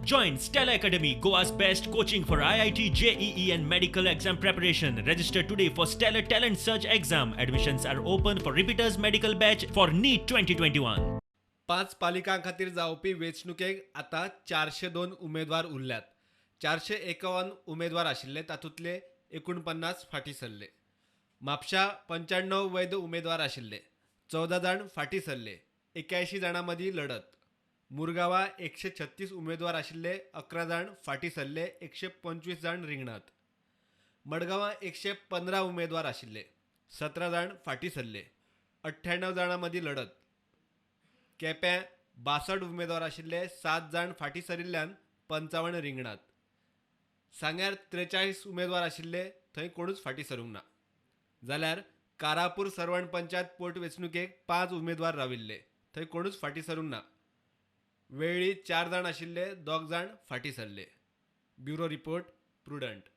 Join Stellar Academy, Goa's best coaching for IIT, JEE, and medical exam preparation. Register today for Stellar Talent Search exam. Admissions are open for repeaters medical batch for NEET 2021. पांच पालिकां खातीर जावपी वेंचणुकेक आतां 402 उमेदवार उरल्यात. 451 उमेदवार आशिल्ले, तातूंतले 49 फाटीं सरले. म्हापशा 95 वैध उमेदवार आशिल्ले, 14 जाण फाटीं सरले. 81 जाणां मदीं लडत. मुरगांवां 136 उमेदवार आशिल्ले, 11 जाण फाटीं सरले, 125 जाण रिंगणात. मडगांवां 115 उमेदवार आशिल्ले, 17 जाण फाटीं सरले, 98 जाणां मदीं लडत. केप्यां 62 उमेदवार आशिल्ले, 7 जाण फाटीं सरिल्ल्यान 55 रिंगणात. सांग्यार 43 उमेदवार आशिल्ले, थंय कोणूच फाटीं सरूंक ना. जाल्यार कारापूर सर्वण पंचायत पोटवेंचणुकेक 5 उमेदवार राविल्ले, थंय कोणूच फाटीं सरूंक ना. वेळ्ळी 4 जाण आशिल्ले, 2 जाण फाटीं सरले. Bureau report, Prudent.